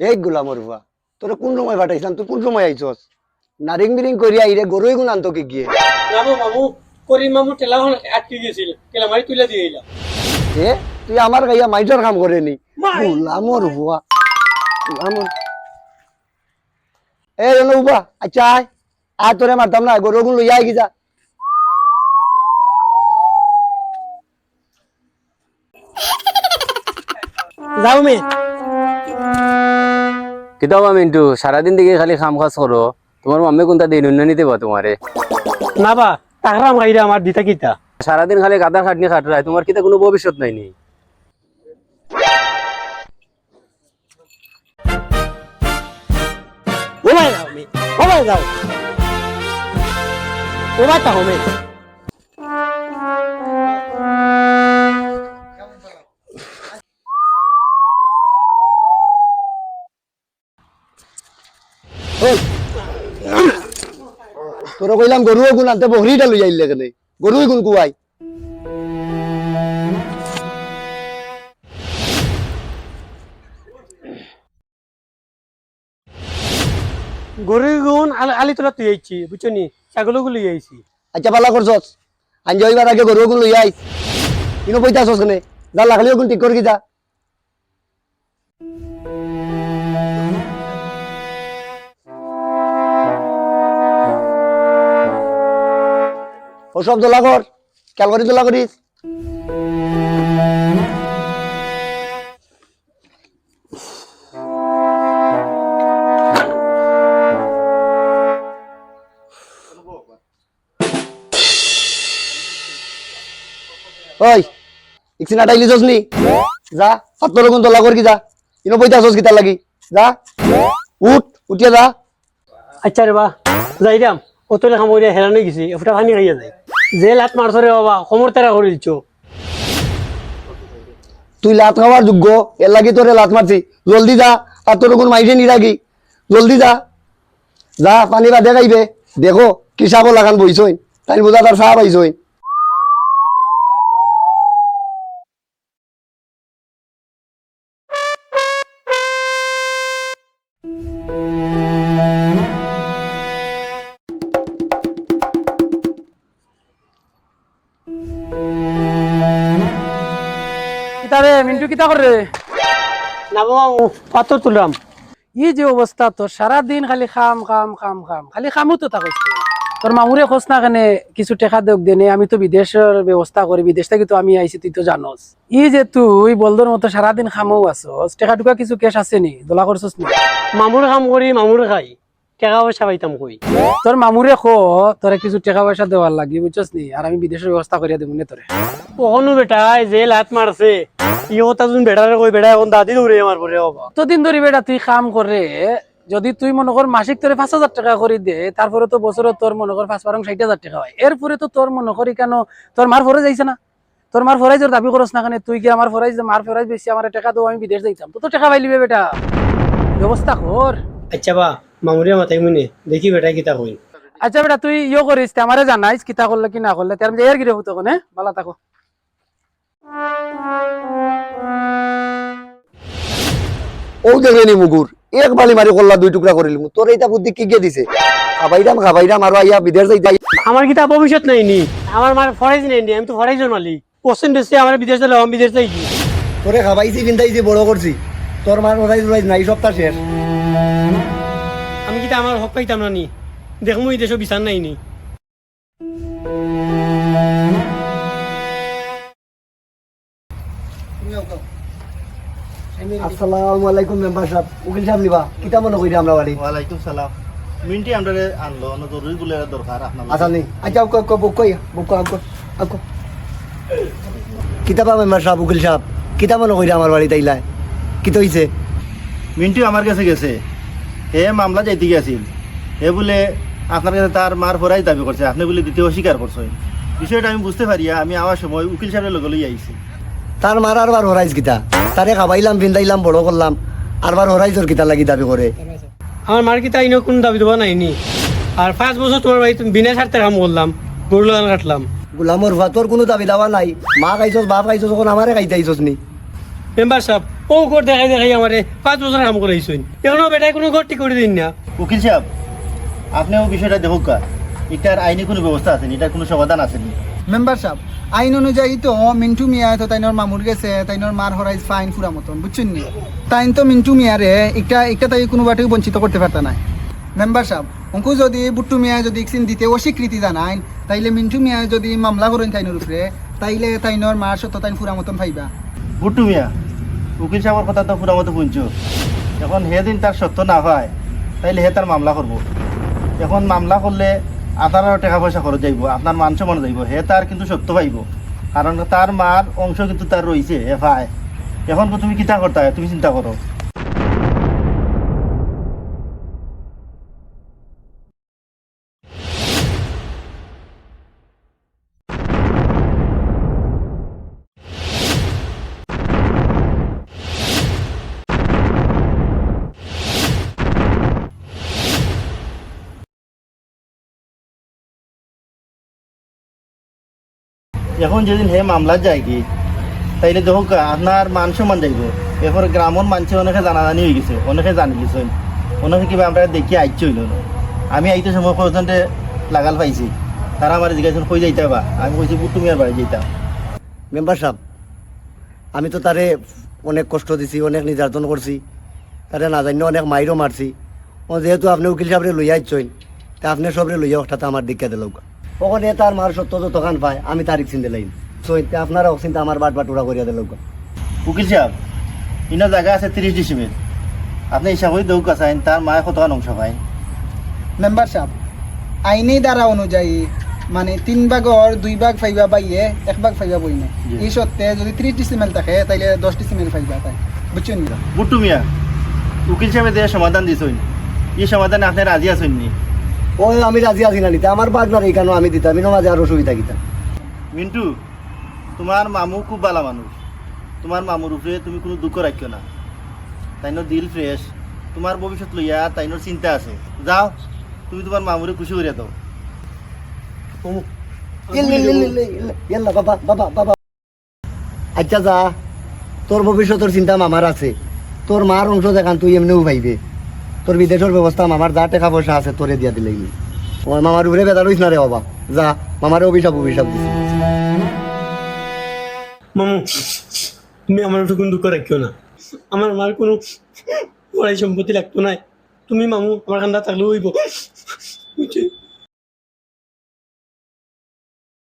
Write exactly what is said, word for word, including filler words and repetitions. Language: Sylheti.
এই গোলামর ফুয়া, তোরে কুন সময় পাঠাইছলাম, তুই কুন সময় আইছস? নারিং বিরিং করিয়া ইরে গরু ইগুন আনতো কিগিয়ে? না গো মামু, করিম মামু ঠেলা অখন আটকি গেছিল, ঠেলা মারি তুলে দিয়ে এলাম। এ, তুই আমার গাইয়া মাইজর কাম করে নি? মাই। গোলামর ফুয়া, গোলামর। এ, এনো উবা, আচ্ছা আয়, আয় তোরে মারতাম না, গরু ইগুন লইয়া আয় গি যা। যাও মে। কিতা বা মিন্টু, সারাদিন দেখি খালি কাম কাজ করো, তুমার মাম্মে কুনতা দিন উন্নয়ন নিতে বা তুমারে? না বা, টাকরাম খাইরা আমার দিতা কিতা? সারাদিন খালি গাধার খাটনি খাটরায়, তুমার কিতা কুনু ভবিষ্যৎ নাই নি? ওবায় যাও মে, ওবায় যাও। ওবায় তাও মে। ওই, তোরে কইলাম গরু ইগুন আনতে, বকরিটা লইয়া আইলে কেনে? গরু ইগুন কুয়াই? গরু ইগুন আল-, আলি তোলা তুই আইছি, বুঝছো নি? ছাগল ইগুন লইয়া আইছি। আচ্ছা, ভালা করছস। আঞ্জা অইবার আগে গরু ইগুন লইয়া আইস। ইনো বইতা আছস কেনে? যা, লাকড়ি ইগুন ঠিক কর গি যা। ও সব দলা কর, খেয়াল করি দলা করিস। ওই, ইকসিন আটাইলিছস নি? যা, হাত তোর গুন দলা কর গি যা। ইনো বইতা আছস কিতার লাগি? যা, উঠ, উঠিয়া যা। আচ্ছা রে বা, যাইরাম। অত লেখা মরিয়া হেরান অই গেছি, এফুটা পানি খাইয়া যাই। যে লাত মারছো রে বাবা, কোমর তেরা করি দিছো। তুই লাত খাওয়ার যোগ্য, এর লাগি তোরে লাত মারছি। জলদি যা, আর তোর গুন মাইরে নিরাগি। জলদি যা। যা, পানি বাদে খাইবে। দেখো, কি সাবো লাগান বইছইন। তাইন বুঝা তার সাব আইছইন। কিতা রে, মিন্টু কিতা করে? না বাবা, ও পাথর তুলরাম। ই যে অবস্থা তোর, সারাদিন খালি কাম, কাম, কাম, কাম, খালি কামো তো থাকস তুই। তোর মামুরে কস না কেনে কিছু টেকা দেউক দেনে, আমি তো বিদেশর ব্যবস্থা করি, বিদেশ থাকি তো আমি আইছি, তুই তো জানস। ই যে তুই বলদর মতো সারাদিন কামো আছস, টেকা টুকা কিছু cash আছে নি, দলা করছস নি? মামুর কাম করি, মামুর খাই, টেকা পয়সা পাইতাম কই? তোর মামুরে ক, তোরে কিছু টেকা পয়সা দেওয়ার লাগি, বুঝছস নি? আর আমি বিদেশর ব্যবস্থা করিয়া দিমু নে তোরে। অখনু বেটায় যে লাত মারছে, ই কথা যুদি বেটারে কই, বেটায় অখন দাদি দৌড়ে আমার পরে বাবা। অতদিন ধরি বেটা তুই কাম করে, যুদি তুই মনো কর মাসিক তোরে পাঁচ হাজার টেকা করি দে, তারপরে তো বছরো তোর মনো কর পাঁচ বারং ষাইট হাজার টেকা অয়। এরপরে তো তোর মনো কর ইখানো তোর মার ফরজ আইছে না? তোর মার ফরজর দাবি করস না কেনে? তুই কি আমার ফরজ, মার ফরজ বেশি আমারে টেকা দেও, আমি বিদেশ যাইতাম। তো, তো টেকা পাইলিবে বেটা, ব্যবস্থা কর। আচ্ছা বা, মামুরে মাতাইমু নে, দেখি বেটায় কিতা কইন। আচ্ছা বেটা, তুই ইয়ো করিস, তে আমারে জানাইস কিতা করলে কি না করলে, তে আমি যাইয়ার গিরে ফুতো কনে, বালা থাকো। ও দেখলে নি মুগুর, এক বালি মারি কল্লা দুই টুকরা করিলিমু। তোরে ইতা বুদ্ধি কিগিয়ে দিছে? খাবাইরাম, খাবাইরাম, আরো আইয়া বিদেশ যাইতাম। আমার কিতা ভবিষ্যৎ নাই নি? আমার মার ফরজ নাই নি? আমি তো ফরজ মালিক। কোশ্চেন বেশি আমার বিদেশ গেলে আমি বিদেশ যাই কি? তোরে খাবাইছি, ফিন্দাইছি, বড় করছি। তোর মার ফরজ উরাইজ নাই, সবটা শেষ। আমি কিতা আমার হক পাইতাম না নি? দেখমু ই দেশো বিচার নাই নি? আসসালামু আলাইকুম মেম্বার সাব, উকিল সাব নিবা, কিতা মনো কইরা আমরা বাড়ি? ওয়ালাইকুম সালাম। মিন্টি আমরারে আনলো, অনো জরুরি বলে দরকার আপনার লগে। আচ্ছা নি, আচ্ছা, আউক্কা, আউক্কা, বউক্কা, বউক্কা, আউক্কা, আউক্কা। কিতা বা মেম্বার সাব, উকিল সাব, কিতা মনো কইরা আমার বাড়িত আইলায়? কিতা অইছে? মিন্টু আমার গেছে গেছে, হে মামলা যাইতে গিয়াছিল, হে বুলে আপনার গেছে তার মার ফরজ দাবি করছে, আপনে বুলে দিতে অস্বীকার করছইন। বিষয়টা আমি বুঝতে পারিয়া আমি আওয়ার সময় উকিল সাবরে লগে লইয়া আইছি। তার মার আরবার ফরজ কিতা? তারে খাবাইলাম, ফিন্দাইলাম, বড় করলাম, আরবার ফরজ ওর কিতার লাগি দাবি করে? আমার মার কিতা ইনো কুনু দাবি দাওয়া নাই নি? আর পাঁচ বছর তুমার বাড়িত বিনা স্বার্থে কাম করলাম, গরু লাগান কাটলাম। গোলামর ফুয়া, তোর কুনু দাবি দাওয়া নাই। মা খাইছস, বাপ খাইছস, অখন আমারে খাইতে আইছস নি? মেম্বার সাব, অউ ঘর দেখাই দেখাই আমারে পাঁচ বছর কাম করাইছইন, এখনো বেটায় কুনু ঘর ঠিক করি দেইন না। উকিল সাব, আপনে অউ বিষয়টা দেখউক্কা, ইটার আইনি কুনু ব্যবস্থা আছে নি, ইটার কুনু সমাধান আছে নি? মেম্বার সাব, আইন অনুযায়ী তো মিন্টু মিয়ায় তো তাইনর মামুর গেছে তাইনর মার হরাইজ ফাইন ফুরা মতন, বুঝছইন নি? তাইন তো মিন্টু মিয়ারে একটা একটা তাই কুনুবাটেউ বঞ্চিত করতে পারতা নায়। মেম্বার সাব, অঙ্কু যদি বুট্টু মিয়ায় যদি ইকসিন দিতে অস্বীকৃতি জানাইন, তাইলে মিন্টু মিয়ায় যদি মামলা করইন তাইনর উপরে, তাইলে তাইনর মার সত্ত্ব তাইন ফুরা মতন পাইবা। বুট্টু মিয়া, উকিল সাবর কথা তো ফুরা মতো হুনছো। এখন হে যদি তার সত্ত্ব না পায়, তাইলে হে তার মামলা করবো। এখন মামলা করলে আপনারও টেকা পয়সা খরচ যাইবো, আপনার মান সম্মান যাইবো, হে তার কিন্তু সত্ত্ব পাইবো, কারণ তার মার অংশ কিন্তু তার রইছে, হে পায়। এখন তুমি কিতা করতায়, তুমি চিন্তা করো। এখন যেদিন হে মামলাত যায়গি, তাইলে দেখউক্কা, আপনার মান সম্মান যাইবো। এরপর গ্রামর মানষে অনেকে জানাজানি অইগেছে, অনেকে জানিলিছইন, অনেকে কিবা আমরারে দেখিয়া আইচ্ছা অইলো না। আমি আইতে সময় কয়জনরে লাগাল পাইছি, তারা আমারে জিগাইছইন, "কই যাইতায় বা?" আমি কইছি, "বুট্টু মিয়ার বাড়ি যাইতাম।" মেম্বার সাব, আমি তো তারে অনেক কষ্ট দিছি, অনেক নির্যাতন করছি, তারে না জানিয়া অনেক মাইরও মারছি। অখন যেহেতু আপনে উকিল সাবরে লইয়া আইচ্ছইন, তে আপনে সবরে লইয়া অখটাতে আমার দেখিয়া দিলাউক্কা। অখন হে তার মার সত্ত্ব যতখান পায়, আমি তার ইকসিন দিলাইমু। সইতে আপনারা অকসিনতে আমার বাটবাটুরা করিয়া দিলাউক্কা। উকিল সাব, ইনো জাগা আছে ত্রিশ ডিসিমেল। আপনে হিসাব করি দেউক্কা চাইন, তার মায় কতখান অংশ পাইন? মেম্বার সাব, আইনি ধারা অনুযায়ী মানে তিন ভাগর দুই ভাগ পাইবা বাইয়ে, এক ভাগ পাইবা বইনে। জি। ই সত্ত্বে যদি ত্রিশ ডিসিমেল থাকে, তাইলে দশ ডিসিমেল পাইবা তাই। বুঝছইন নি? বুট্টু মিয়া, উকিল সাবে যে সমাধান দিছইন, ই সমাধানে আপনে রাজি আছইন নি? অয়, আমি রাজি আছি না নিতে, আমার বাগনারে ইখানো আমি দিতাম, ইনো মাঝে আর অসুবিধা কিতা? মিন্টু, তুমার মামু খুব ভালা মানুষ, তুমার মামুর উপরে তুমি কুনু দুঃখ রাখিও না। তাইনর দিল fresh, তুমার ভবিষ্যৎ লইয়া তাইনর চিন্তা আছে। যাও, তুমি তুমার মামুরে খুশি করিয়া দেও। মামু, ইল্লে, ইল্লে, ইল্লে, ইল্লে, ইল্লে, ইয়াল্লা, বাবা, বাবা, বাবা। আইচ্ছা যা, তোর ভবিষ্যতর চিন্তা মামার আছে। তোর মার অংশ যেখান তুই এমনেউ পাইবে। তোর বিদেশর ব্যবস্থা মামার যা টেকা পয়সা আছে তোরে দিয়া দিলাইমু। আমার মামার উপরে বেজার অইস না রে বাবা। যা, মামারে অভিশাপ অভিশাপ দিছি। মামু, তুমি আমার উপরে কুনু দুঃখ রাখিও না। আমার মার কুনু পরাই সম্পত্তি লাগতো নায়। তুমি মামু আমার কান্দাত থাকলেউ অইবো। বুঝছো?